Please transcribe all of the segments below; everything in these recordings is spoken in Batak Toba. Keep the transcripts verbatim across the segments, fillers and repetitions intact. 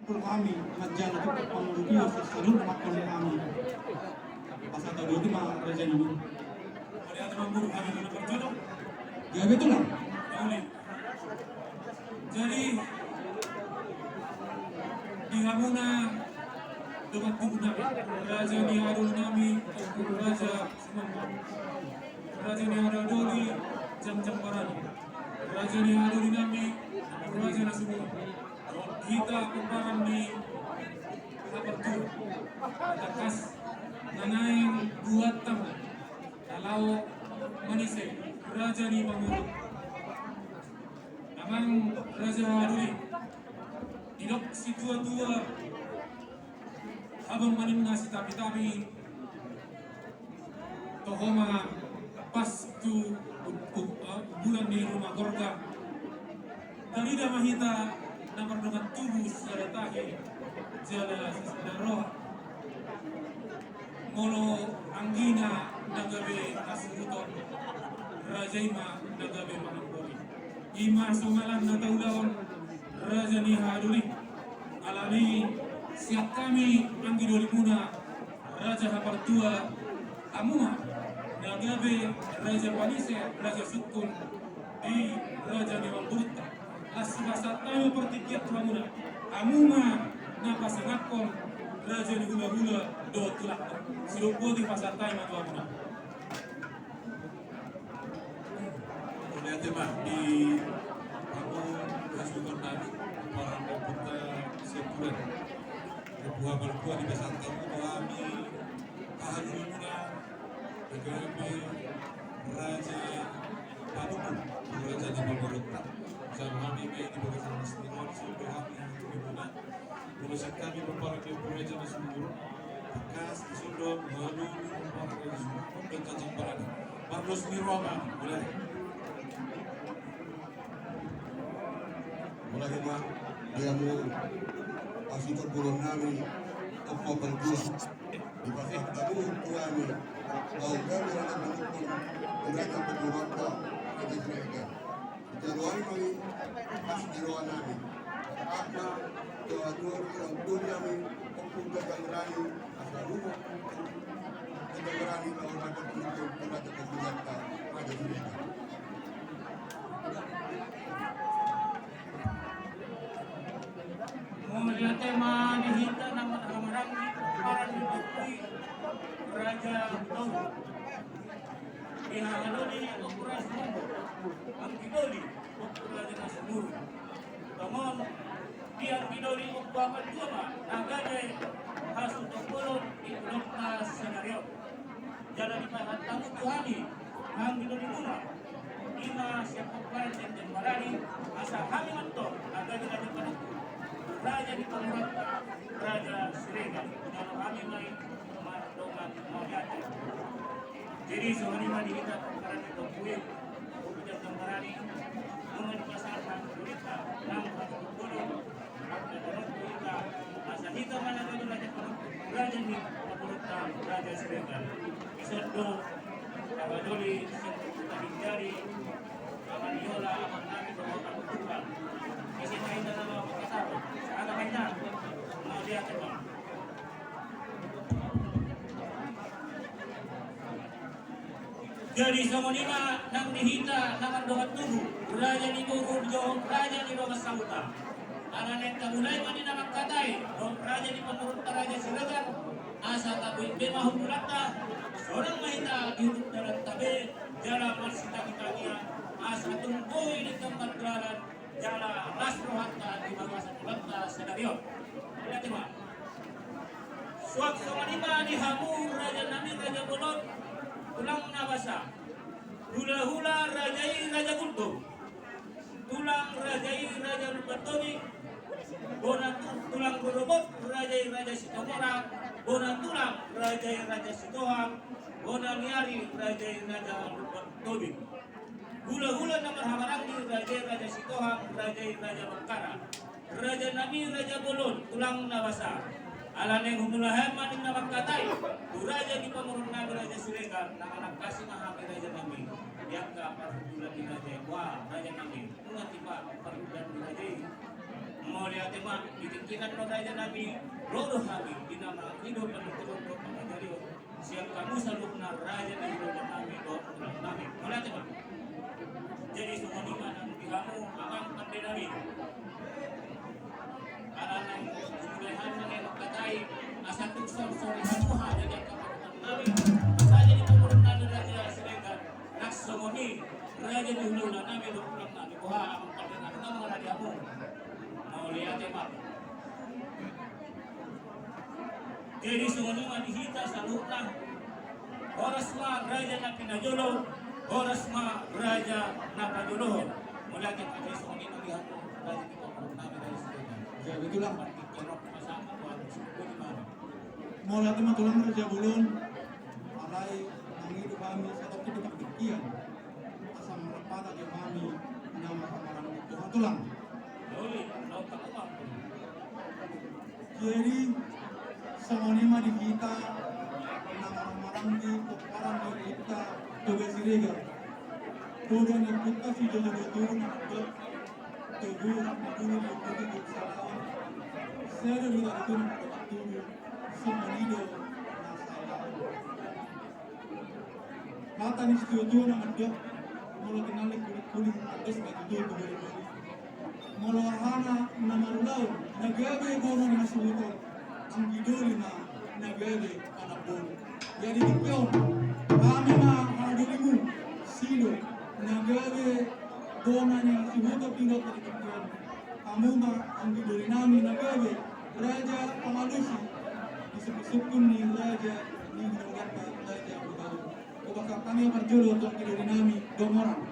Hami manjalo tu pangurupio sasalut makkon hami. Pasal tau dua ma raja ini. Ada teman guru kami mana perjodoh? Gabe tulang. Boleh. Jadi di hamuna dongan tubu nami, raja ni haha doli nami, raja Sumamba, raja ni haha doli Jamjam Barani, raja ni haha doli nami, raja na sumurung. Hita pomparan ni Hapartua, tangkas na naeng buat tamu na laho manise raja ni pangurut. Amang raja haha doli, didok situatua, habang ma ninna sitapitapi, toho ma pas tu u-, u-, umbulan ni ruma gorga. Tarida ma hita na mardongan tubu sada tahi jala sada roha. Molo anggina na gabe hasuhuton, raja i ma na gabe pangampori. I ma songaran na taulahon raja ni haha doli. Alani sian hami anggi dolimuna, raja Hapartua, hamu ma na gabe raja panise, raja sungkun di raja ni amangborunta. Las pasahat hami ma partingkian tu hamuna, hamu ma na pasangaphon raja ni hulahula dohot tulangta. Sidung boti pasahat hami ma tu hamuna. Mauliate ma di hamu hasuhuton nami, pomparan ni ompunta Sianturan. Buha balkua di pasahat hamu tu hami, haha dolimuna, na gabe raja panubu, raja ni pangurutta. Jalo hami ma i di bagasan las ni roha, songon hami tu hamuna. Molo sian hami pomparan ni ompu raja na sumurung, tangkas dison do molo di pomparan raja sumurung, ompu raja Jamjam Barani. Mardos ni roha ma, mulai. Mulai ma di hamu hasuhuton bolon nami, Ompu Hapartua. Di pasahat hamu tu hami, laho gabe raja panubu, raja panubu, raja Siregar. Jalo hami ma i, las ni roha nami. Apa, doa doa ni roha nami, Ompu Jamjam Barani, asa rumah, Jamjam Barani, laho raja panubu, raja panubu, raja Siregar. Mauliate ma di hita na marhahamaranggi, pomparan ni ompu i, raja Toru. Di haha doli ompu raja Sumamba, anggi doli ompu raja na sumurung. Tongon di anggi doli ompu Hapartua ma na gabe hasuhuton bolon di pudok na sadari on. Jala dipasahat hamu tu hami, anggi dolimuna, i ma sian pomparan Jamjam Barani, asa hami ma antong na gabe raja panubu, raja ni pangurutta, raja Siregar. Jalo hami ma i mardongan mauliate. Jadi songon i ma di hita pomparan ni ompu i, Ompu Jamjam Barani, nunga dipasahat hami tu hita, nang hasuhuton bolon, asa hita ma na gabe raja panubu, raja ni pangurutta, raja Siregar. Dison do haha doli sian Kota Binjari, Amang Niola, amang nami dohot amang Tumpal. Ise ma hita na laho mangkatahon, sahat ma hita. Mauliate ma. Jadi songon i ma nang di hita na mardongan tubu, raja ni boru dohot raja ni dongan sahuta. Ala naeng tamulai ma di na mangkatai dohot raja ni pangurutta, raja Siregar, asa taboan be ma hundulanta, sonang ma hita di hundul dalanta be, jala marsitangitangina, asa tung boi denggan mardalan, jala las rohanta di bagasan ulaonta sadari on. Mauliate ma. Suang songon i ma di hamu raja nami, raja bolon, tulang na basa. Hulahula raja i Raja Gultom. Tulang raja i Raja Lumban Tobing. Bona tu-, tulang rorobot raja i Raja Sitomora. Bona tulang raja i Raja Sitohang. Bona ni ari raja i Raja Lumban Tobing. Hulahula na marhahamaranggi, raja i Raja Sitohang, raja i Raja Bangkara. Raja nami Raja Bolon, tulang na basa. Ala naeng humulahon ma ninna mangkatai tu raja ni pamoruon nami Raja Siregar, na manangkasi ma hami raja nami. Di angka parhundulan ni raja i, wa, raja nami, nunga tipa parhundulan ni raja i. Mauliate ma, di tingki on raja nami, ro do hami, di na mangido panuturion dohot pangajarion sian hamu saluhutna raja ni hulahula nami dohot tulang nami. Mauliate ma. Jadi songon i ma nang di hamu amang pande nami. Ala naeng dimulai hami mangkatai, asa tung sorsori hamu hami di angka pamoruon nami, raja ni pamoruon nami, raja Siregar. Nang songon i raja ni hulahula nami dohot tulang nami, boha amang pande nami, na mangalehon hamu. Mauliate ma. Jadi songon i ma di hita saluhutna. Horas ma raja na pinajolo, horas ma raja na pajolohon. Mauliate ma. Jadi songon i ma di hita raja ni pamoruon nami, raja Siregar. Ya, betul lah. Partingkian on pasahat ma tu atas. Mauliate ma tulang raja bolon. Alai mangido hami satongkin di partingkian. Asa marpata di hami na marhaha-maranggi, boha tulang. Jadi songon i ma di hita na marhaha-maranggi pomparan ni ompunta Toga Siregar. Poda ni ompunta sijolo dua toru na mandok, togu rap ni bulu ni ompunta di salaon. Sada dua toru na mandok, songon i do na salaon. Hata ni situatua na mandok, molo tinallik hulinghuling, tandos ma tutu tu holiholi. Molo hahana na marulaon, na gabe bona ni hasuhuton, anggi doli ma na gabe anak boru. Jadi tingki on, hami ma haha dolimu, Sido, na gabe bona ni hasuhuton, tinggal di tingki on. Hamu ma anggi doli nami na gabe raja pangalusi di sungkunsungkun ni raja ni hulahulanta, raja Hutauruk. Hupasahat hami ma parjolo tu anggi doli nami Domoran.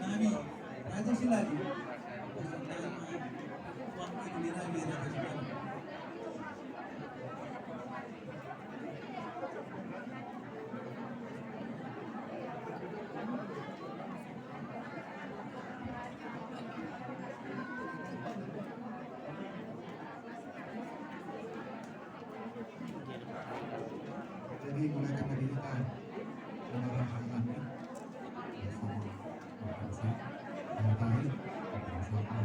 Nami, Raja Silali. Jadi, mulai dari kita, saudara Hasan, ya. Bersama Pak Hasan, Pak Hasan, Pak Hasan, Pak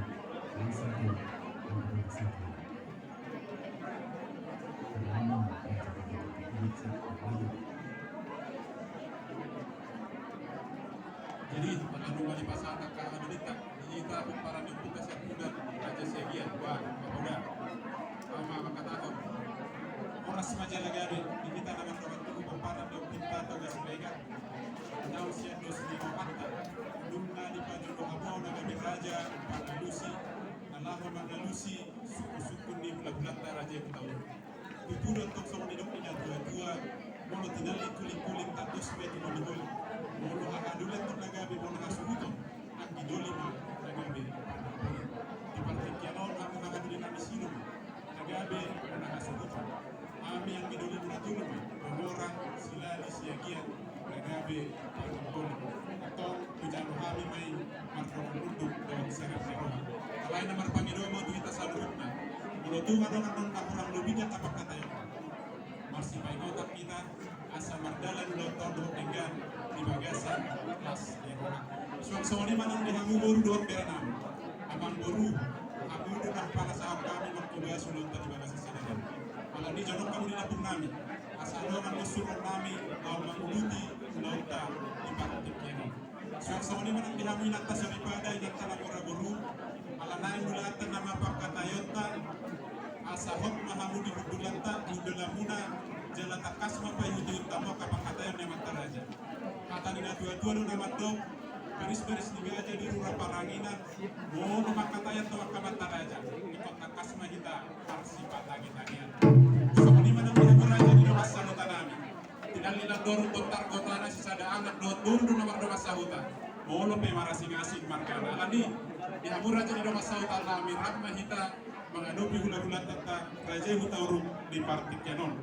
Hasan. Jadi, molo dung dipasahat angka hadirita, di hita pomparan ni ompunta sian Pudan, Raja Siagian, boha, Kapolda. Ama mangkatahon. Horas ma jala gabe, di hita na mardongan tubu pomparan ni ompunta Toga Siregar. Naung sian dos ni rohanta, nunga dipajolo hamu na gabe raja, pangalusi, na laho mangalusi, sungkunsungkun ni hulahulanta raja i Hutauruk. Tutu do tong songon nidok ni natuatua, molo tinallik hulinghuling tandos ma i tu holiholi. Molo hahadolan tong na gabe bona hasuhuton, anggi doli ma na gabe pangalusi. Di partingkian on hamu haha doli nami Sido, na gabe bona hasuhuton. Hami anggi doli na tolu ma, Domoran, Silali, Siagian, na gabe pangalusi. Antong hujalo hami ma i mardongan unduk dohot serep ni roha. Alai na marpangidoan ma tu hita saluhutna. Molo tung adong annon na hurang lobi di angka pangkataion, marsipaingotan hita asa mardalan ulaonta on dohot denggan di bagasan las ni roha. Suang songon i ma nang di hamu boru dohot bere nami. Amang boru, hamu do na hupangasahon hami martugas ulaonta di bagasan sadari on. Alani jonok hamu di lambung nami. Asa adong annon suruon nami laho manguduti ulaonta di partingkian on. Suang songon i ma nang di hamu inanta soripada, inanta na mora boru, ala naeng ulaonta nama pangkataionta, asa hot ma hamu di hundulanta, di hundulanmuna, jala tangkas ma paihutihut hamu angka pangkataion ni amanta raja. Hata ni natuatua do na mandok, barisbaris ni gaja di rura parangina, molo mangkatai antong angka amanta raja, ingkon tangkas ma hita marsipatangitangian. Songon i ma nang di hamu raja ni dongan sahuta nami. Tinallik na dorung bontar gotana, sisada anak dohot boru do na mardongan sahuta. Olo pe marasingasing margana. Alani, di hamu raja ni dongan sahuta nami, rap ma hita mangadopi hula-hulanta, raja i Hutauruk, di partingkian on.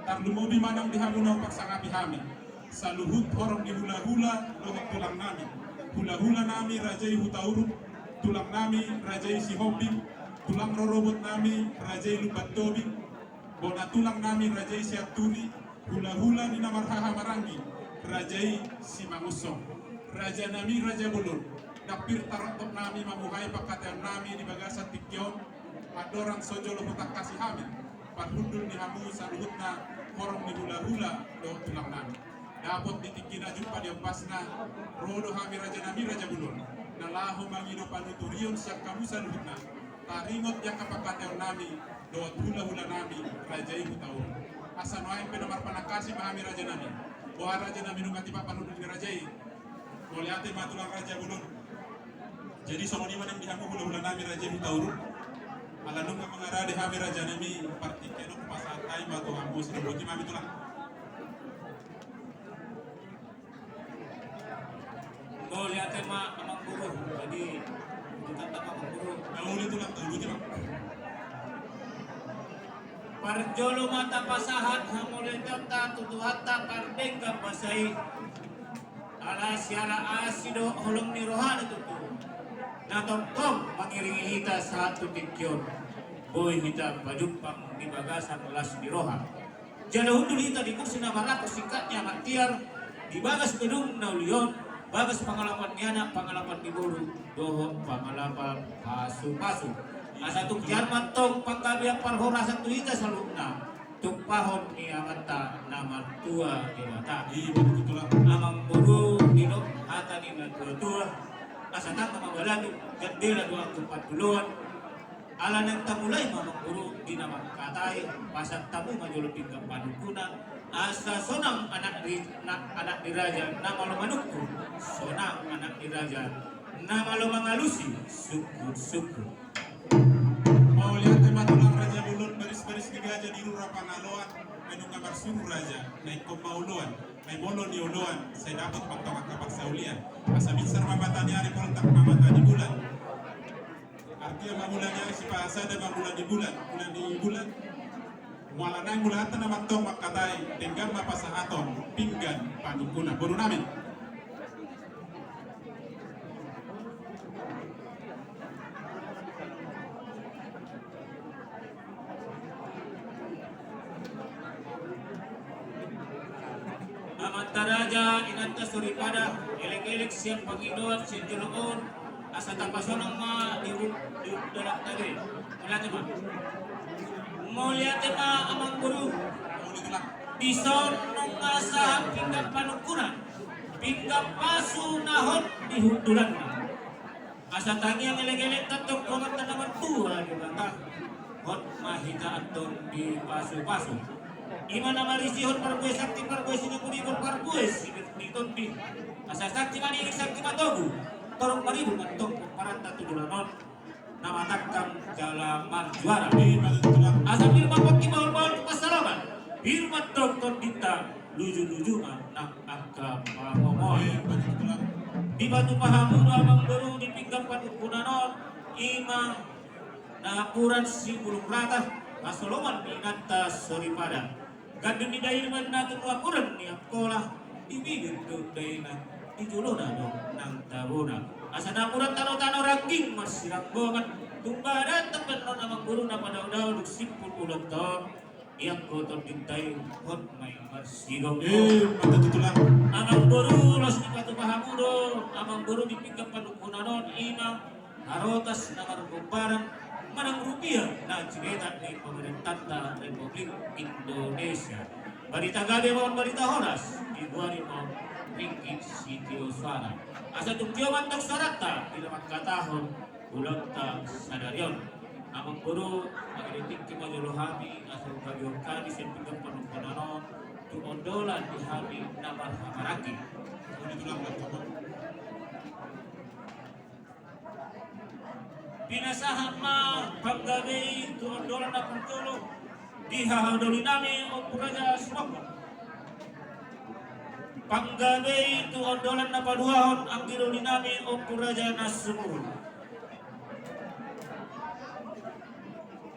Tarlumobi manang di hamu na hupangsangapi hami, saluhut horong ni hula-hula dohot tulang nami. Hula-hula nami raja i Hutauruk, tulang nami raja i Sihombing, tulang rorobot nami raja i Lumban Tobing, bona tulang nami raja i Sianturi, hula-hula ni na marhaha maranggi raja i Simangunsong. Raja nami raja bolon, ndang pir tarontok nami mamuhai pangkataion nami di bagasan tingki on, andorang so jolo hutangkasi hami parhundul ni hamu saluhutna horong ni hula-hula dohot tulang nami. Dapot di tingki na jumpa di ombasna, ro do hami raja nami raja bolon na laho mangido panuturion sian hamu saluhutna. Taringot di angka pangkataion nami dohot hula-hula nami raja i Hutauruk. Asa nuaeng pe na marpanangkasi ma hami raja nami. Boha raja nami, nunga tipak parhundul ni raja i? Mauliate ma tulang raja bolon. Jadi songon i ma nang di hamu hula-hula nami raja i Hutauruk. Ala nunga mangarade hami raja nami, partingkian on hupasahat hami ma tu hamu, sidok boti ma hami tulang. Mauliate ma amang boru. Jadi, kita tak amang boru. Tahu itu lah, tahu itu, Bang. Parjolo ma tapasahat hamauliateonta tu Tuhanta pardenggan basa i. Ala siala asi dohot holong ni rohana tutu, na tongtong mangiringi hita sahat tu tingki on. Boi hita pajumpang di bagasan las ni roha. Jala hundul hita di kursi na marangkup singkatnya martiar, di bagas gedung na uli on, bagas pangalapan ni anak, pangalapan ni boru, dohot pangalapan pasu-pasu. Asa tung tiar ma antong panggabean parhorasan tu hita saluhutna, tumpahon ni Amanta na martua Debata. Amang boru, didok hata ni na tua-tua, asa tangkas ma balagu, jandela do angkup panduloan. Ala naeng tamulai ma amang boru di na mangkatai, pasahat hamu ma jolo pinggan panungkunan, asa sonang anak ni, na, anak ni raja na malo manungkun, sonang anak ni raja na malo mangalusi sungkun-sungkun. Mauliate ma tulang raja bolon, baris-baris ni gaja di rura Panaloan, ai nunga marsuru raja, na ingkon ma oloan, ai molo nioloan, sai dapot ma antong angka parsaulian, asa binsar ma mata ni ari, poltak ma mata ni bulan. Artia ma mula ni ari, sipasada ma mula ni bulan, mula ni bulan. Mula naeng mula hata na mantong mangkatai, denggan ma pasahaton pinggan panungkunan, boru nami. Amanta raja, inanta soripada, elek-elek sian pangidoan sian jolo on, asa tapasonang ma di hu-, di hundulanta be. Mauliate ma. Mauliate ma amang boru. Dison nunga sahat pinggan panungkunan, pinggan pasu na hot di hundulanna. Asa tangiang elek-elekta tongkonganta na martua Debata, hot ma hita antong dipasu-pasu. I ma na marisihon parbue sakti, parbue sinamuripon, parbue sibir ni tondi. Asa sakti ma nirik, sakti ma togu, torop maribur antong pomparanta tu joloan on, na matangkang jala marjuara. Asa pir ma pongki bahul-bahul tu pansalongan, pir ma antong tondinta, luju-luju ma nang angka pangomoan. Dipatupa hamu do amang boru di pinggan panungkunan on, i ma napuran sibulung rata, hasoloman ni inanta soripada. Gandum ni dainang na tu napuran ni Angkola, di bibir do dainang, di jolona do nang tabona. Asa napuran tano-tano rangging marsiranggongan, tung badan tempat non amang boru na padao-dao dung simpul ulanta on. Ianggo tondinta i, hot ma i marsigomgom. Amang boru, laos dipatupa hamu do amang boru di pinggan panungkunan on, i ma harotas na margombaran manang rupiah na jiretak ni pamarentanta Republik Indonesia. Barita gabe maupun barita horas, digoari ma ringgit sitio soara. Asa tung tio ma antong soaranta di na mangkatahon ulaonta sadari on. Amang boru, mangido tingki ma jolo hami, asa hupagihon hami sian pinggan panungkunan on tu ondolan di hami na marhahamaranggi. Pinasahat ma panggabe i tu ondolan na parjolo di hahadolinami Ompu Raja Sumokon. Panggabei tu ondolan na paduahon, anggi doli nami Ompu Raja Nasumurung.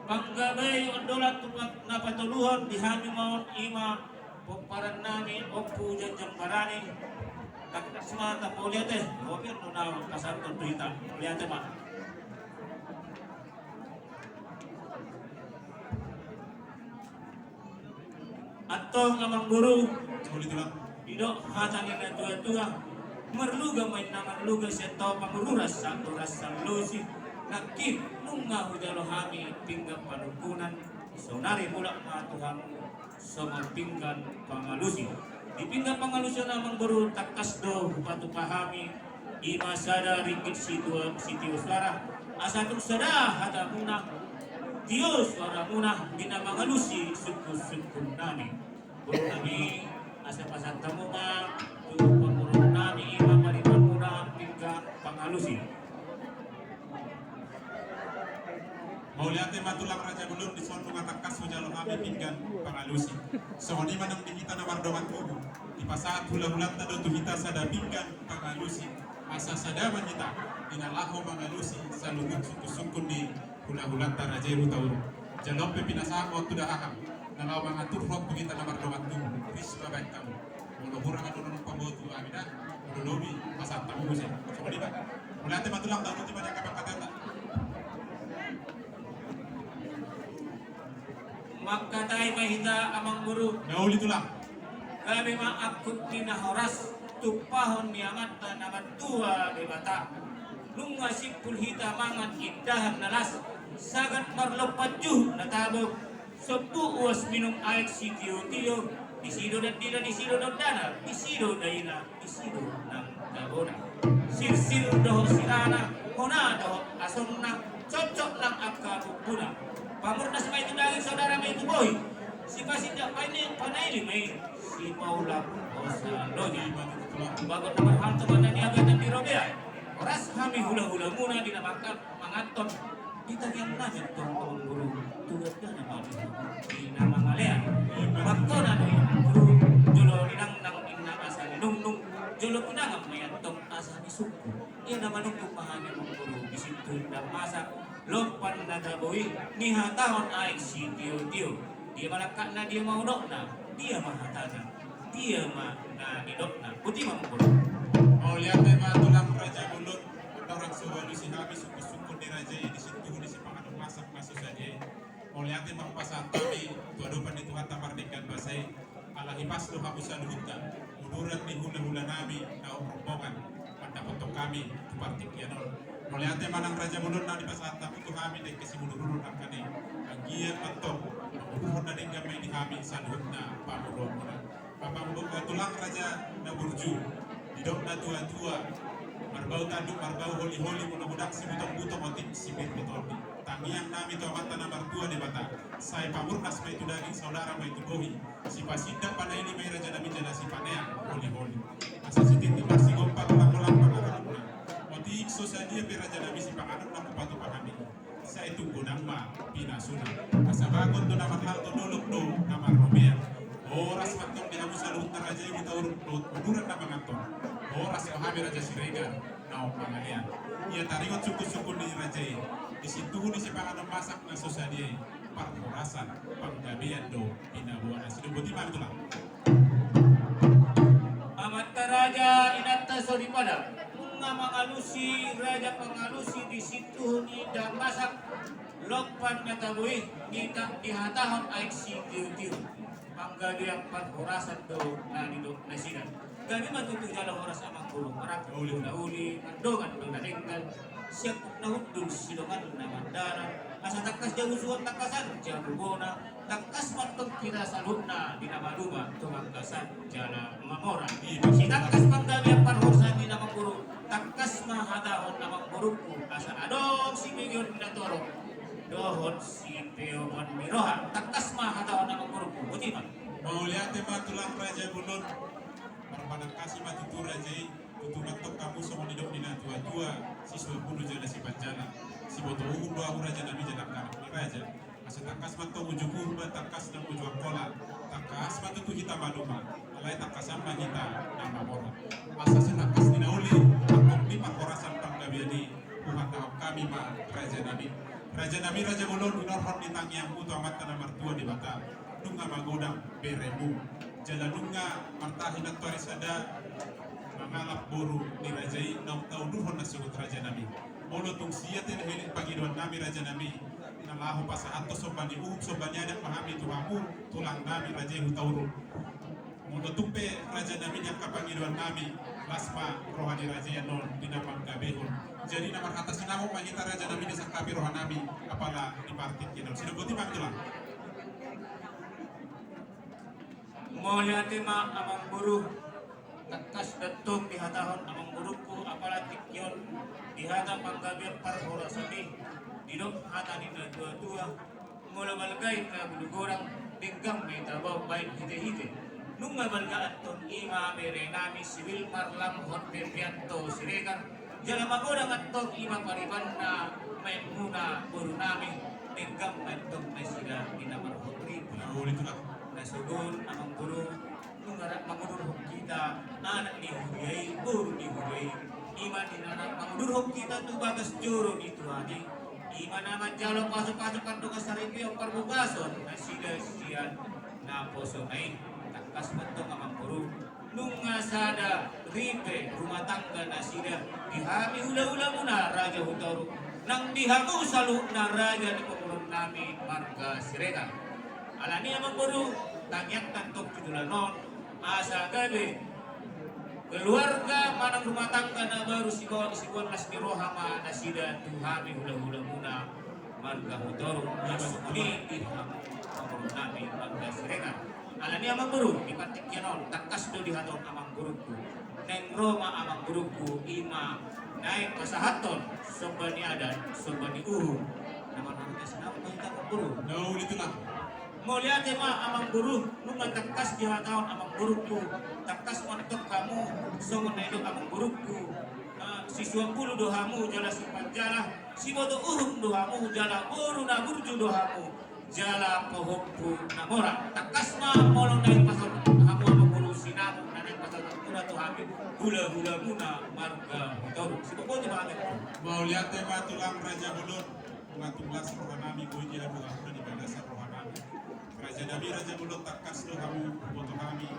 Panggabei ondolan tu na patoluhon di hami ma on, i ma pomparan nami Ompu Janjang Barani. Tangkas ma ta, mauliate. Oke, nuna pasanton tu hita. Mauliate ma. Antong amangboru, didok hata ni natuatua, marluga ma inna marluga sian tao pangururas, saluhut saluhut. Nangkin nunga hujalo hami pinggan panungkunan, saonari mulak ma tu hamu songon pinggan pangalusi. Di pinggan pangalusi on amangboru, tangkas do hupatupa hami, i ma sada ringgit situa-, sitio suara, asa tung sada hatamuna, tio suaramuna, di na mangalusi sungkunsungkun nami. Boru nami, asa pasahat hamu ma tu pangurung nami, i ma paribanmuna pinggan pangalusi. Mauliate ma tulang raja bolon, dison nunga tangkas hujalo hami pinggan pangalusi. Songon i ma nang di hita na mardongan tubu, dipasahat hulahulanta do tu hita sada pinggan pangalusi. Asa sada ma hita di na laho mangalusi saluhut sungkunsungkun ni hulahulanta raja i Hutauruk. Jala on pe pinasahat ma on tu dahahang na laho mangaturhon tu hita na mardongan tubu. Ris ma baen hamu. Molo hurang adong na paboa tu hami da, molo lobi pasahat hamu muse. Songon i ma. Mauliate ma tulang, tauluti ma di angka pangkataion. Mangkatai ma hita amangboru. Na uli tulang. Gabe ma angkup ni na horas, tumpahon ni Amanta na martua Debata. Nunga simpul hita mangan indahan na las, sagat marlompan juhut na tabo, sombu uas minum aek sitiotio, disi do dandina, disi do dondana, disi do daina, disi do nang tabona. Sirsir dohot sirana, hona dohot asomna, cocok nang angka bumbuna. Pamurnas ma i tu daging, saudara ma i tu bohi. Sipasindak panaili ma i, sipaulak hosa loja. Bagot na marhalto ma na niagatan di robean. Horas hami hulahulamuna di na mangkal manganton. Di tangiang nami antong amangboru, tu gandana ma di na mangalean. Mangkona do i tu jolo ni nangnang inna asa ninungnung, jolo pinangan ma i antong asa nisungkun. Ia na manungkun ma hami amangboru di sintuhu ni dam masak, lompan na tabo i, nihatahon aek sitiotio. Dia ma langkatna, dia ma unokna, dia ma hatana, dia ma na nidokna. Boti ma amangboru. Mauliate ma tulang raja bolon. Andorang so hualusi hami sungkunsungkun ni raja i di sintuhu ni sipanganon masak na so sadia i, mauliate ma hupasahat hami tu adopan ni Tuhanta mardenggan basa i. Ala hipas do hamu saluhutna, uduran ni hulahula nami na umrombongan mandapothon hami tu partingkian on. Mauliate ma nang raja bolon na dipasahat hamu tu hami dengke simudururon nangkaning. Anggiat ma antong panguruhon na denggan ma i di hami saluhutna panguruhonmuna. Amangboru, tulang raja na burju, didok na tuatua, marbau tanduk marbau holiholi, molo godang sibutongbutong otik sipir ni tondi. Tangiang nami tu Amanta na martua Debata, sai pamurnas ma i tu daging, saudara ma i tu bohi. Sipasindak panaili ma i raja nami jala sipaneang holiholi. Asa sititi marsigompa tulang-tulang pangaranna. Otik so sadia pe raja nami sipanganon na hupatupa hami, sai tung godang ma pinasuna. Asa bagot do na marhalto, dolok do na marrobean. Horas ma antong di hamu saluhutna raja i Hutauruk dohot uduran na manganton. Horas ma hami raja Siregar naung mangalean. Ia taringot sungkunsungkun ni raja i di sintuhu ni sipanganon masak na so sadia i, parhorasan panggabean do pinaboana. Sidung boti ma hami tulang. Amanta raja, inanta soripada, nunga mangalusi raja pangalusi di sintuhu ni dam masak, lompan na tabo i, nihatahon aek sitiotio. Panggabean parhorasan do na nidok nasida. Gabe ma tutu jala horas amangboru, marangkup do na uli, mardongan do na denggan. Siangkup na hundul sidongan na mandalan. Asa tangkas jabu suhon tangkasan jabu bona. Tangkas ma antong hita saluhutna di na maduma tumangkasan jala mamora. Sitangkas panggabean parhorasan di na amangboru. Tangkas ma hatahon amangborungku asa adong sibegeon ni na torop dohot sipeopon ni roha. Tangkas ma hatahon amangborungku. Boti ma. Mauliate ma tulang raja bolon. Marpanangkasi ma tutu raja i. Tutu ma antong hamu songon nidok ni na tuatua, sisuap ulu jala sipanjala. Siboto uhum do ahu raja nami jala angka anak ni raja. Asa tangkas ma antong uju purba, tangkas nang uju angkola, Tangkas ma tutu hita maduma, alai tangkasan ma hita na mamora. Asa sinangkas ni na uli, angkon ni parhorasan panggabean i, huhatahon hami ma rajanami. Rajanami raja bolon, hinorhon ni tangiangmu tu Amanta na martua Debata, nunga magodang beremu. Jala nunga martahi nantoari sada mangalap boru ni raja i naung taudurhon na sogot rajanami. Molo tung sia telehelek pangidoannami rajanami, na laho pasahathon somba ni uhum somba ni adat ma hami tu hamu tulangnami raja i Hutauruk. Molo tung pe rajanami di angka pangidoannami, las ma roha ni raja i annon di na manggabehon. Jadi na marhata sinamot ma hita rajanami, disangkapi rohanami apala di partingkian on. Sidok boti ma hami tulang. Mauliate ma amangboru. Tangkas do antong dihatahon amangborungku apala tingki on di hata panggabean parhorasan i, didok hata ni natuatua, molo balga i na bulu godang, denggan ma i tabo baen hitehite. Nunga balga antong i ma berenami si Wilmar Lamhot Febrianto Siregar. Jala magodang antong i ma paribanna maenmuna borunami, denggan ma antong nasida di na marhot ripe. Na uli tulang. Na sogot amangboru, nunga rap mangudurhon hita anak ni huria i, boru ni huria i. I ma di na rap mangudurhon hita tu bagas joro ni Tuhan i. I ma na manjalo pasupasu pandongan saripeon parbogason nasida sian naposona i. Tangkas ma antong amangboru, nunga sada ripe rumah tangga nasida di hami hulahulamuna Raja Hutauruk, nang di hamu saluhutna raja ni pamoruonnami marga Siregar. Alani i amangboru, tangiangta antong tu joloan on asa gabe keluarga manang rumah tangga na baru siboan, siboan las ni roha ma nasida tu hami hulahulamuna marga Hutauruk, na songon i di hamu pamoruonnami marga Siregar. Alani i amangboru, di partingkian on tangkas do dihatahon amangborungku. Naeng ro ma amangborungku, i ma naeng pasahathon somba ni adat somba ni uhum. Na marhata sinamot ma hita amangboru. Na uli tulang. Mauliate ma amangboru, nunga tangkas dihatahon amangborungku. Tangkas ma antong hamu songon na nidok amangborungku. Eh, sisuan bulu do hamu jala sipanjala, siboto uhum do hamu jala boru na burju do hamu, jala pahompu na mora. Tangkas ma molo naeng pasahaton hamu amangboru sinamot na naeng pasahatonmuna tu hami hulahulamuna marga Hutauruk. Sidok boti ma hami. Mauliate ma tulang raja bolon. Nunga tung las rohanami boi diaduhon na di bagasan rohanami. Rajanami raja bolon, tangkas do hamu huboto hami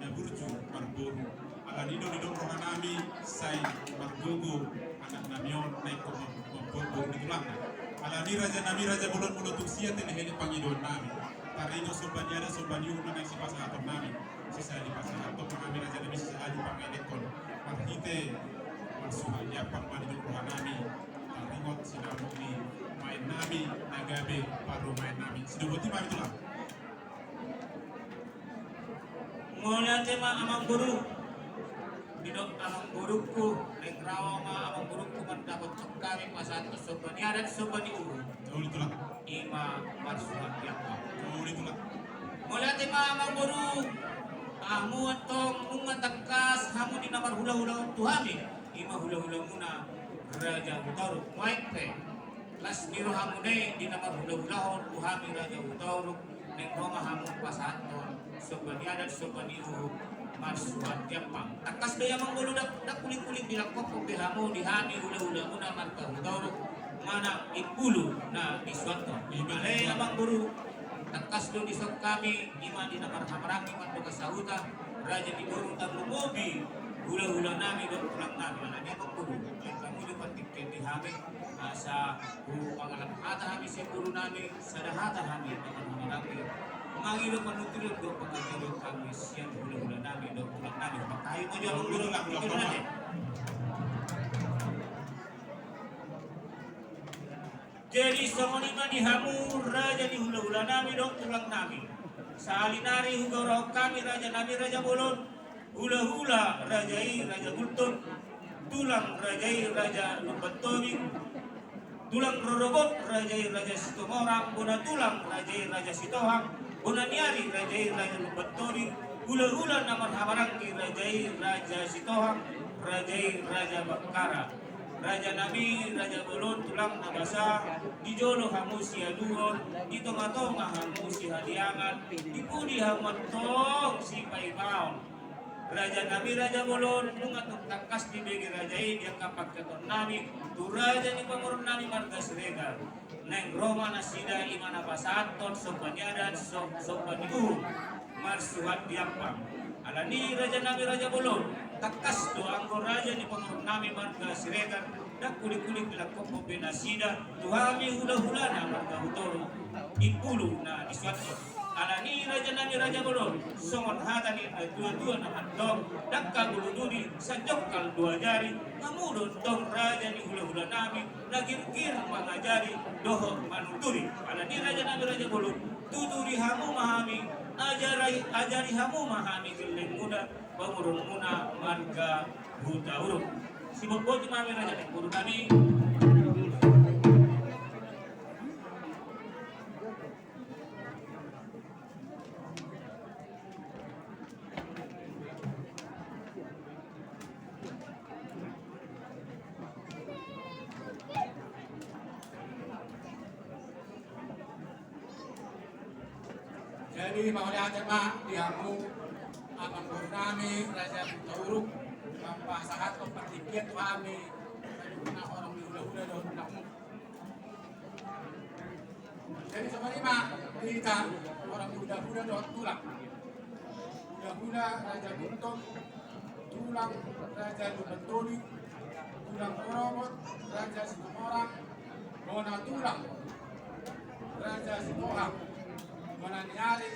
na burju marboru. Alani i do nidok rohanami sai margogo anaknami on na ingkon mam-, mamboan boru ni tulangna. Alani i rajanami raja bolon, molo tung sia telehelek pangidoannami, taringot somba ni adat somba ni uhum na naeng sipasahatonnami, sisada dipasahathon ma hami rajanami, sisada dipangelekhon marhite marsuhat ni ampang ma nidok rohanami. Taringot sinamot ni maennami na gabe parumaennami. Sidok boti ma hami tulang. Mauliate ma amangboru. Didok amangborungku, naeng ro ma amangborungku mandapothon hami pasahathon somba ni adat somba ni uhum. Na uli tulang. I ma marsuhat ni ampang. Na uli tulang. Mauliate ma amangboru. Hamu antong nunga tangkas hamu di na marhulahula on tu hami. I ma hulahulamuna Raja Hutauruk. Nuaeng pe las ni rohamuna i di na marhulahula on tu hami Raja Hutauruk, naeng ro ma hamu pasahathon somba ni adat somba ni uhum marsuhat ni ampang. Tangkas do i amangboru, ndang, ndang hulinghuling dilangkophon be hamu di hami hulahulamuna marga Hutauruk manang Imbulu na disuanhon. Alai amangboru, tangkas do dison hami, i ma di na marhahamaranggi mandongani sahuta, raja ni boru, tarlumobi hulahulanami dohot tulangnami. Alani i amangboru, naeng hamu do partingkian di hami, asa hupangalap hata hami sian borunami, sada hata hami na marhahamaranggi mangido panuturion dohot pangajaron hami sian hulahulanami dohot tulangnami. Hupatai ma jo amangboru. Jadi songon i ma di hamu raja ni hulahulanami dohot tulangnami. Sahali nari hugoarahon hami rajanami raja bolon, hulahula raja i Raja Gultom, tulang raja i Raja Lumban Tobing, tulang rorobot raja i Raja Situmorang, bona tulang raja i Raja Sitohang, bona ni ari raja i Raja Lumban Tobing, hulahula na marhahamaranggi raja i Raja Sitohang, raja i Raja Bakkara. Raja nami, raja bolon, tulang na basa, di jolo hamu siaduon, di tonga-tonga hamu sihaliangan, di pudi hamu antong sipaimaon. Raja nami, raja bolon, nunga tung tangkas dibege raja i di angka pangkaton nami tu raja ni pamoruon nami marga Siregar. Naeng ro ma nasida, i ma na pasahathon somba ni adat, so-, somba ni uhum, marsuhat di ampang. Alani raja nami, raja bolon, tangkas do anggo raja ni pamoruon nami marga Siregar, ndang kulik-kulik dilangkophon be nasida tu hami hula-hulana marga Hutauruk, i pulu na disuhathon. Alani raja nami, raja bolon, songon hata ni natua-tua na mandok, ndang hagulu duri, sanjongkal dua jari, hamu do antong raja ni hula-hula nami, na girgir mangajari dohot manuturi. Alani raja nami, raja bolon, tuturi hamu ma hami, ajari, ajari hamu ma hami gellengmuna, pamoruonmuna marga Hutauruk. Sibotboti ma hami raja ni boru nami. Jadi mauliate ma di hamu amangboru nami raja Hutauruk, pasahathon partingkian tu hami na horong ni hula-hula dohot tulang. Jadi songon i ma di hita horong ni hula-hula dohot tulang. Hula-hula raja Gentong, tulang raja Lumban Toli, tulang rorobot raja Situmorang, bona tulang raja Sitohang, bona ni ari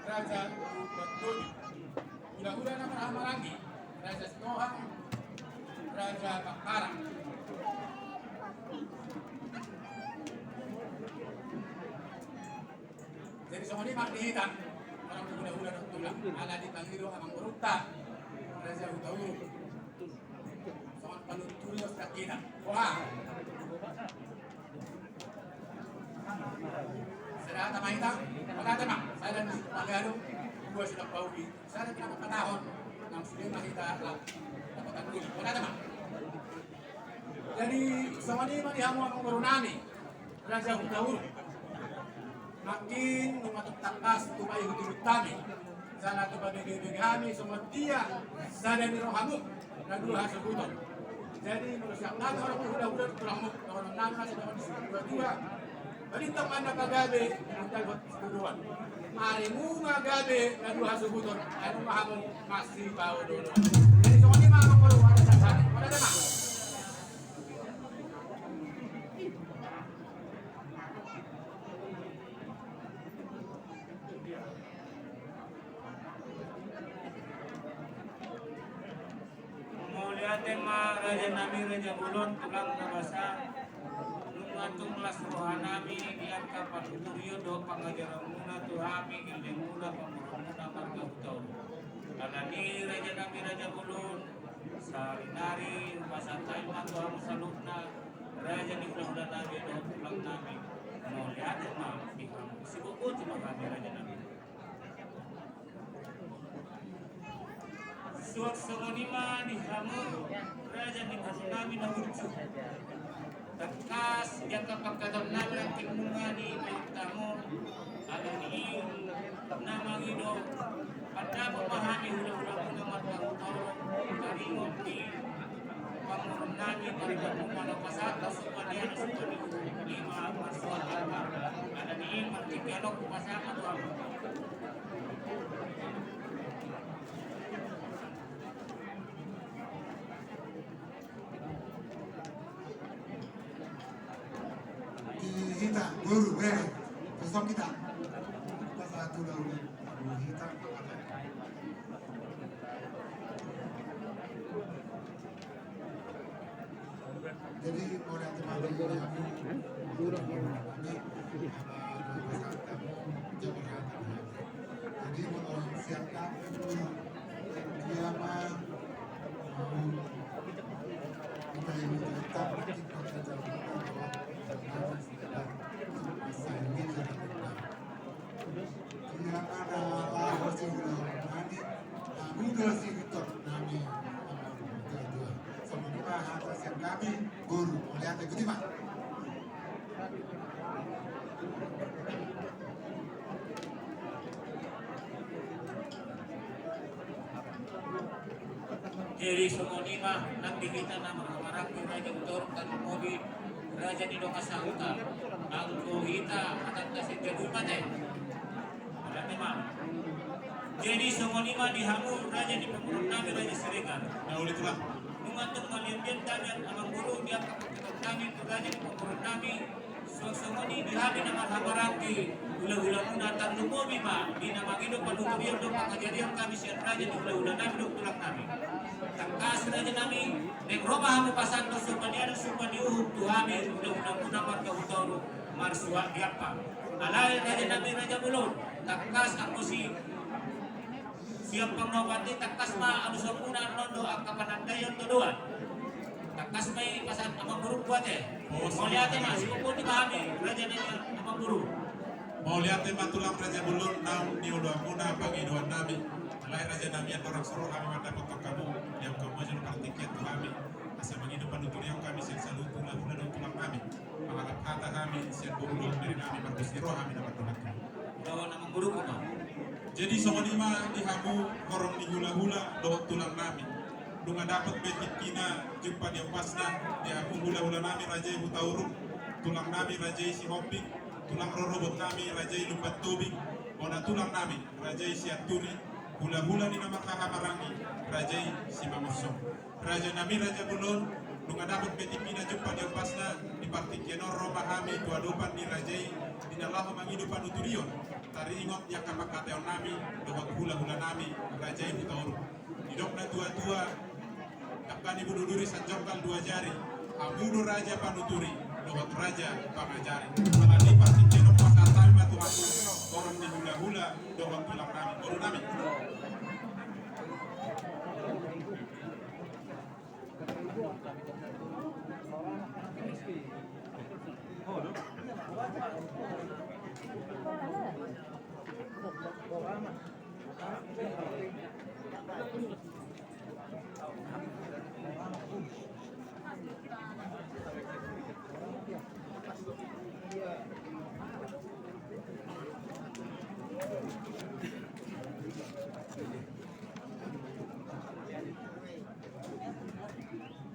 raja Lumban Toli. Hula-hula na marhaha maranggi, raja Sitohang, raja Bangkarang. Jadi songon i ma di hita, horong ni hula-hula dohot tulang, ala dipangido amangborunta raja Hutauruk. Songon panuturion sian hita. Wah. Sada hata ma hita, mauliate ma, sada ni pagado, dua silampa uli, sada ni pangkatahon, nang sude ma hita, ah, dapotan uli. Mauliate ma. Jadi songon i ma di hamu amangboru nami raja Hutauruk. Nangkin nunga tung tangkas tupa ihut-ihut hami, jala tupa bege-bege hami songon dia sada ni rohamu na dua hasuhuton. Jadi molo sian hami horong ni hula-hula dohot tulangmu, dohonon nami ma songon disi natua-tua: Balintang ma na pagabe, untal buat situduan. Arimu ma gabe na dua hasuhuton, anu ma hamu masipaolo-oloan. Jadi songon i ma amangboru, ada sasari, ada dana. Mauliate ma raja nami raja bolon, tulang na basa. Nunga tung las roha nami di angka panuturion dohot pangajaranmuna tu hami gellengmuna pamoruonmuna marga Hutauruk. Alani raja nami raja bolon, sarinari hupasahat hami ma tu hamu saluhutna, raja ni hula-hula nami dohot tulang nami. Mauliate ma di hamu. Sibotboti ma hami raja nami. Suang songon i ma di hamu raja ni boru nami na burju. Tangkas di angka pangkatahon nami nangkin nunga dipaihut hamu, alani i na mangido pandapot ma hami hula-hulamuna marga Hutauruk, taringot ni pamoruon nami, taringot ni na pasahat, somba ni adat, somba ni uhum, i ma marsuhat di ampang. Alani i partingkian on hupasahat ma tu hamu. Di hita boru, bere, kosong hita. Pas satu daun di hita. Jadi mauliate ma di hamu. Jadi molo sian hami, dia ma, hita ini kita, kita, kita, dia ma na laho siulang nami, hamu do siutor nami. Songon i ma hata sian hami. Jadi songon i ma nang di hita na marhahamaranggi Raja Hutauruk, tarlumobi Raja ni Dongan Sahuta. Anggo hita hatanta sian jadul ma te. Jadi songon i ma di hamu raja ni pamoruon nami Raja Siregar. Nunga tong malianlian hami amangboru di angka pamoruon nami tu raja ni pamoruon nami. Songon i di hami na marhahamaranggi hulahulamuna, tarlumobi ma di na mangido panuturion dohot pangajarion hami sian raja ni hulahula nami dohot tulang nami. Tangkas raja nami, naeng ro ma hamu pasahathon somba ni adat somba ni uhum tu hami hulahulamuna marga Hutauruk marsuat di ampang. Alai raja nami raja bolon, tangkas anggo si siap pangobati, tangkas ma alusan muna annon do angka panandaion todoan. Tangkas ma i pasahat amangboru buat e. Mauliate ma, siboan ma hami raja nami amangboru. Mauliate ma tulang raja bolon naung nioloan muna pangidoan nami. Alai raja nami, andorang so ro hami mandapothon hamu di angka mojol partingkian tu hami, asa mangido panuturion hami sian saluhut hulahula dohot tulang nami. Mangalap hata hami sian boru dohot bere nami, mardos ni roha hami na martulak. Bawa nama boru ma. Jadi songon i ma di hamu horong ni hulahula dohot tulang nami. Nunga dapot be tingkina jumpa ni ombasna di hamu hulahula nami raja i Hutauruk, tulang nami raja i Sihombing, tulang rorobot nami raja i Lumban Tobing, bona tulang nami raja i Sianturi, hulahula ni na marhahamaranggi raja i Simangunsong. Raja nami raja bolon, nunga dapot be tingkina jumpa ni ombasna, di partingkian on ro ma hami tu adopan ni raja i, di na laho mangido panuturion, taringot di angka pangkataion nami dohot hulahula nami raja i Hutauruk. Didok na tuatua, dangka ni bulu duri sanjongkal dua jari, hamu do raja panuturi dohot raja pangajari. Alani i partingkian on pasahat hami ma tu hamu horong ni hulahula dohot tulang nami, boru nami.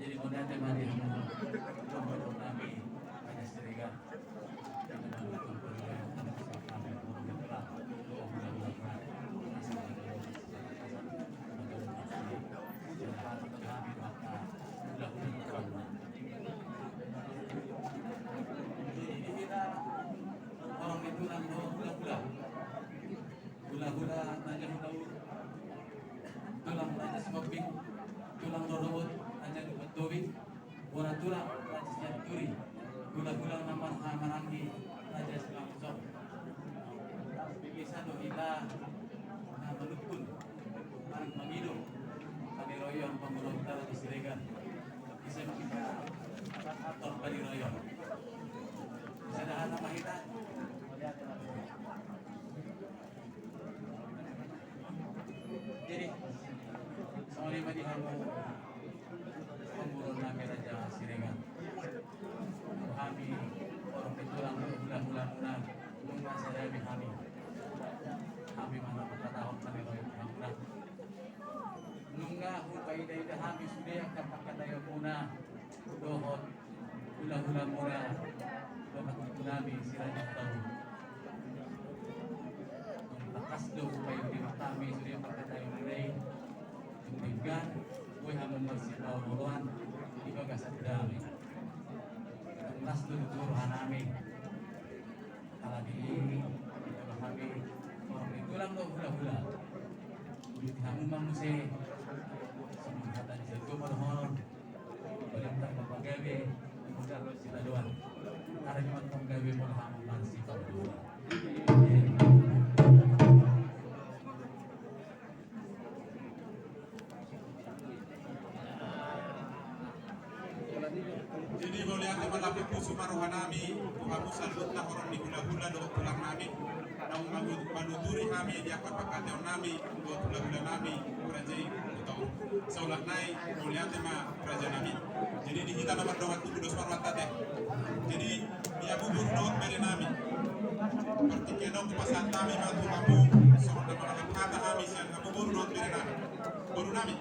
Jadi mauliate ma di hamu, amangboru nami Raja Siregar. Jadi di hita horong ni tulang dohot hulahula. Hulahula Raja Hutauruk, tulang Raja Sihombing, tulang rorobot Raja Lumban Tobing, bona tulang Raja Sianturi, hulahula na marhahamaranggi Raja Simangunsong. Bisa do hita na manungkun, mangido paniroion pamoruonta Raja Siregar. Bisa do hita atur paniroion. Bisa do hita ma hita. Jadi songon i ma di hamu, amangboru nami Raja Siregar. Hami horong ni tulang dohot hulahula muna, nunga sada be hami. Hami ma na mangkatahon paniroion hamuna. Nunga hupaidaida hami sude angka pangkataion muna dohot hulahula muna, dohot ibu nami si Raja Hutauruk. Tangkas do hupaidaida hami sude pangkataion muna i. Tung denggan boi hamu marsipaolooloan di bagasan dame. Tangkas do tutu roha nami. Alani i, hami horong ni tulang dohot hulahula, uduti hamu ma muse. Songon hata ni jago ma dohonon. Paling tak pagabe, modal sitadoan. Karena memang pagabe, modal hamu marsipaolooloan. Jadi mauliate ma, lambok pusu ma roha nami tu hamu saluhutna horong ni hulahula dohot tulang nami, naung manuturi hami di angka pangkataion nami dohot hulahula nami raja i Hutauruk. Saulak nai, mauliate ma raja nami. Jadi di hita na mardongan tubu, dos ma rohanta te. Jadi di hamu boru dohot bere nami, partingkian on hupasahat hami ma tu hamu songon na mangalap hata hami sian hamu boru dohot bere nami. Boru nami,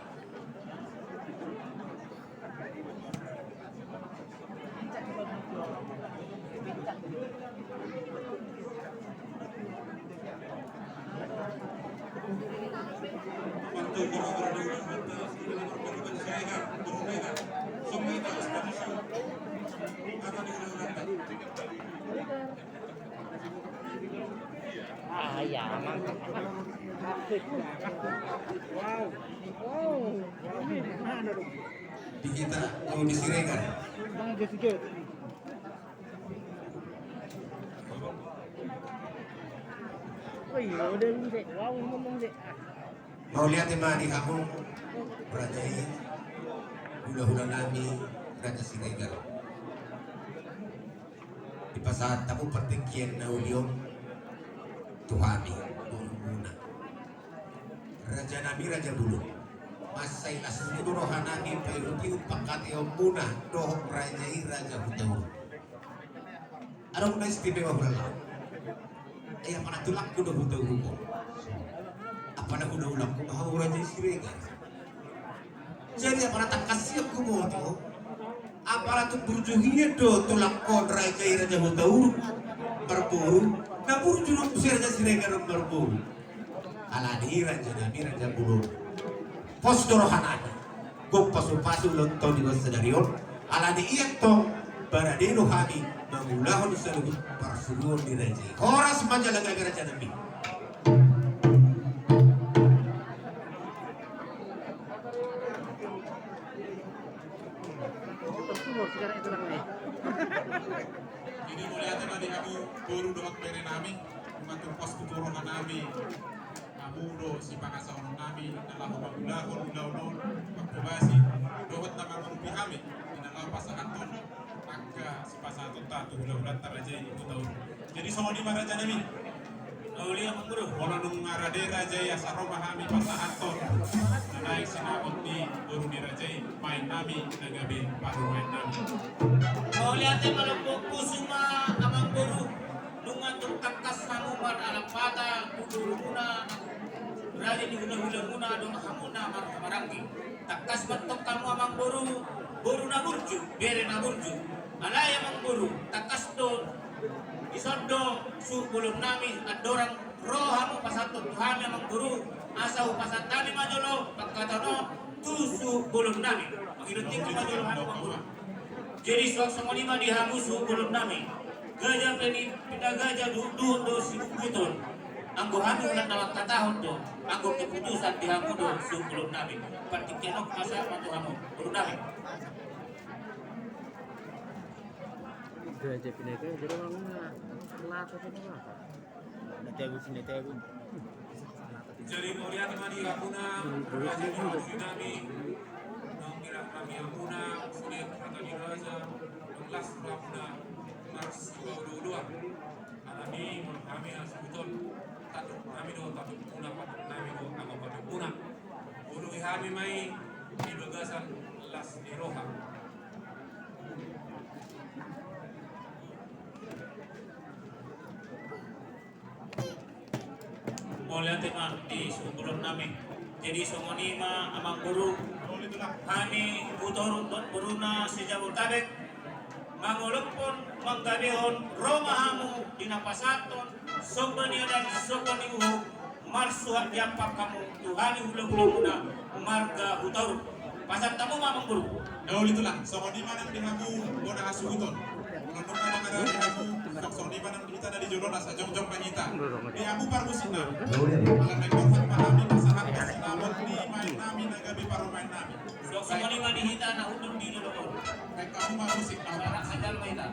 Ah, iya, aman. Di hita, oh, di Siregar. Oh iya, udah lu, Sek. Wow, ngomong, Sek. Mauliate ma di hamu raja i, hulahula nami Raja Siregar. Dipasahat hamu partingkian na uli on tu hami, borumuna. Raja nami, raja bolon. Mansai las ni do roha nami paihutihut pangkataionmuna dohot raja i, Raja Hutauruk. Adong na istimewa hulahula. Ai apala tulangku do Hutauruk on. Apala hulahulangku ma hamu raja i Siregar. Jadi apala tangkas sian huboto, apala tung burju hian do tulangkon raja i, Raja Hutauruk marboru, na burju do muse Raja Siregar on marboru. Alani i raja nami, raja bolon, pos do roha nami. Gok pasupasu ulang tau di bangsa sadari on. Alani i antong, barani do hami mangulahon saluhut parsuruon ni raja i. Horas ma jala gabe, raja nami. Jadi mauliate ma di hamu boru dohot bere nami, nunga tung pos tu roha nami hamu do sipangasahon nami na laho mangulahon ulaon on, manghobasi dohot na mangurupi hami di na laho pasahathon angka sipasahatonta tu hulahulanta raja i Hutauruk. Jadi songon i ma raja nami. Mauliate ma boru. Molo nunga rade raja i, asa ro ma hami pasahathon na naeng sinamot ni boru ni raja i, maen nami na gabe parumaen nami. Mauliate ma, lombo pusu ma amang boru. Nunga tung tangkas hamu maralampata tu borumuna, rade ni hulahulamuna dohot hamuna marhahamaranggi. Tangkas ma antong hamu amang boru, boru na burju, bere na burju. Alai amang boru, tangkas do dison do suhut bolon nami, andorang ro hamu pasahathon tu hami amang boru, asa hupasahat hami ma jolo pangkatahon on tu suhut bolon nami. Mangidop tingki ma jolo hami amang boru. Jadi suang songon i ma di hamu suhut bolon nami. Gaja pe ni pita gaja, duhutduhut do sibutbuton. Anggo hami holan na mangkatahon do, anggo keputusan di hamu do suhut bolon nami. Partingkian on pasahat ma tu hamu boru nami. Gaja pe ni gaja, jadi mauliate ma di hamuna raja ni boru nami. Naung mirang nami hamuna sude hata ni raja, naung las rohamuna marsipaolooloan. Alani i molo hami hasuhuton, tandok nami do tandokmuna, pandok nami do anggo pandokmuna. Uduti hami ma i di bagasan las ni roha. Mauliate ma di suhut bolon nami. Jadi songon i ma amang boru, hami Hutauruk dohot boruna se-Jabodetabek, mangolophon, manggabehon, ro ma hamu di na pasahathon somba ni adat, somba ni uhum, marsuhat ni ampang hamu tu hami hulahulamuna marga Hutauruk. Pasahat hamu ma amang boru. Na uli tulang, songon i ma nang di hamu bona hasuhuton. Molo nunga mangarade hamu, songon i ma nang di hita na di jolo, asa jongjong ma hita. Di hamu parmusikna, ala naeng borhat ma hami pasahathon sinamot ni maen nami na gabe parumaen nami. Songon i ma di hita na hundul di jolo on. Baen hamu ma musik na. Sandal ma hita.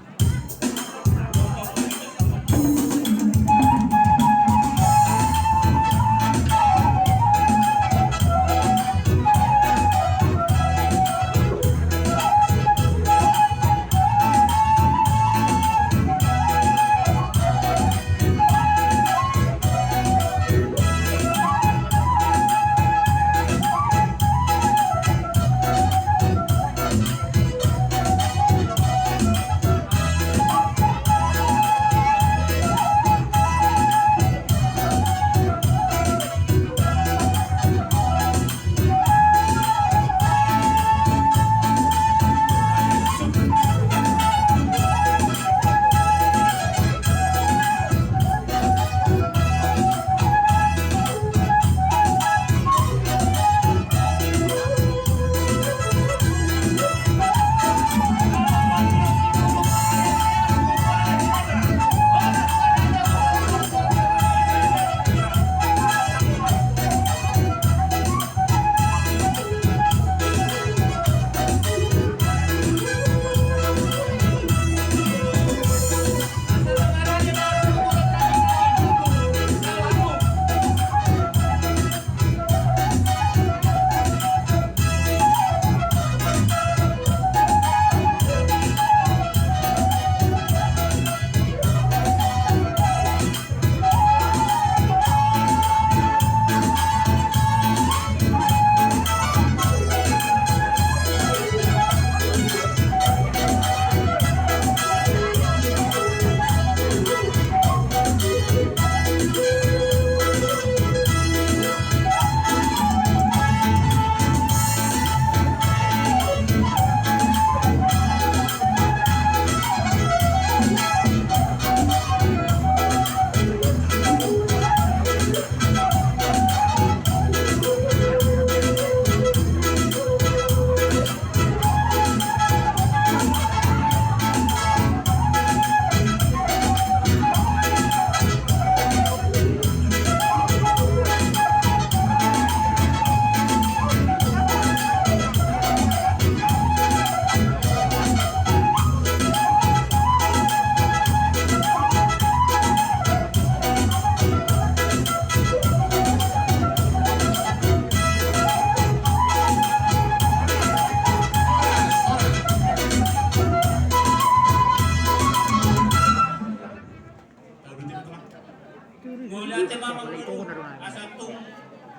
Mauliate ma amang boru, asa tung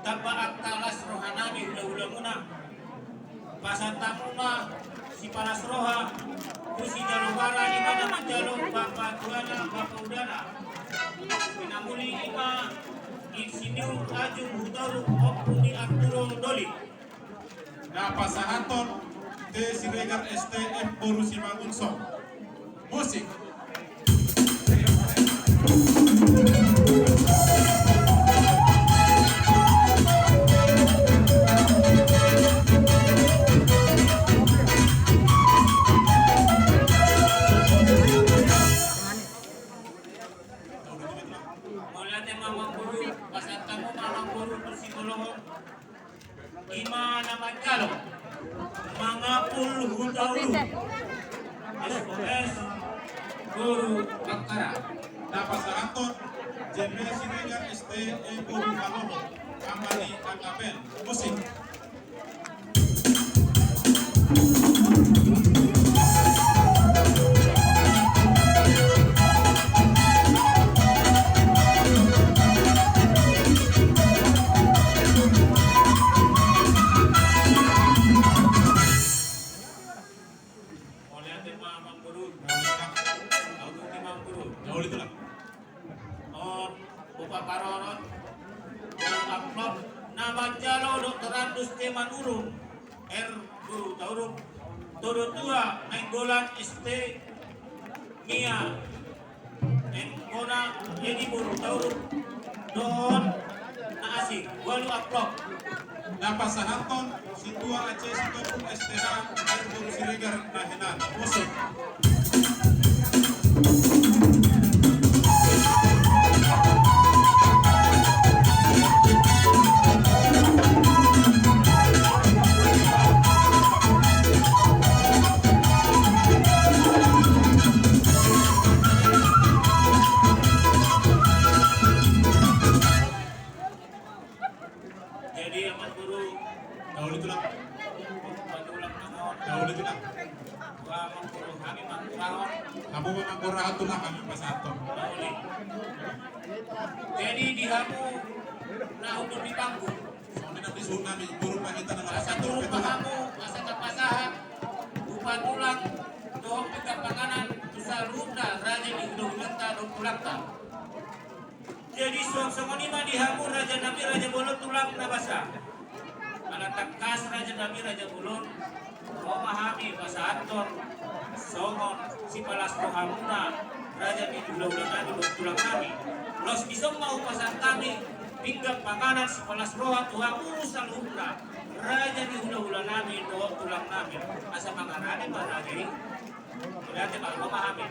tamba angka las roha nami hula-hula muna. Pasahat hamu ma sipalas roha tu sijalo bara, i ma na manjalo bapa tuana, bapa udana. Pinamuli i ma Insinyur Ajung Hutauruk, Ompu ni Arturo Doli. Na pasahathon T. Siregar, S T M, boru Simangunsong. Musik. Mauliate ma amang boru, pasahat hamu ma amang boru tu singolongon. I ma na manjalo Mangapul Hutauruk, S O S, boru Bakkara. Na pasahathon J P Siregar, S T M, boru Haloho, ama ni Angga Band. Musik. Mauliate ma amang boru. Mauliate ma amang boru. Mauliate ma amang boru. On boru parorot, na amplop, na manjalo Doktorandus T. Manurung, R. boru Hutauruk, Todotua Nainggolan, S T. Mia, N. Bona, Edi boru Hutauruk, dohot na asing, ualu amplop. Na pasahathon Sintua Aceh Sitompul, S T H, R. boru Siregar, na hinan. Musik. Jadi amang boru, dahulu tulang. Dahulu tulang. Dahulu tulang. Hamu ma manggora tulang, hami pasahathon. Jadi di hamu na hundul di panggung, asa turun ma hamu asa tapasahat upa tulang dohot pinggan panganan tu saluhutna raja ni hulahulanta dohot tulangta. Jadi suang songon i ma di hamu raja nami, raja bolon, tulang na basa. Ala tangkas raja nami, raja bolon, ro ma hami pasahathon songon sipalas rohamuna raja ni hulahula nami dohot tulang nami. Laos dison ma hupasahat hami pinggan panganan sipalas roha tu hamu saluhutna raja ni hulahula nami dohot tulang nami. Asa mangarade ma raja i. Mauliate ma, ro ma hami.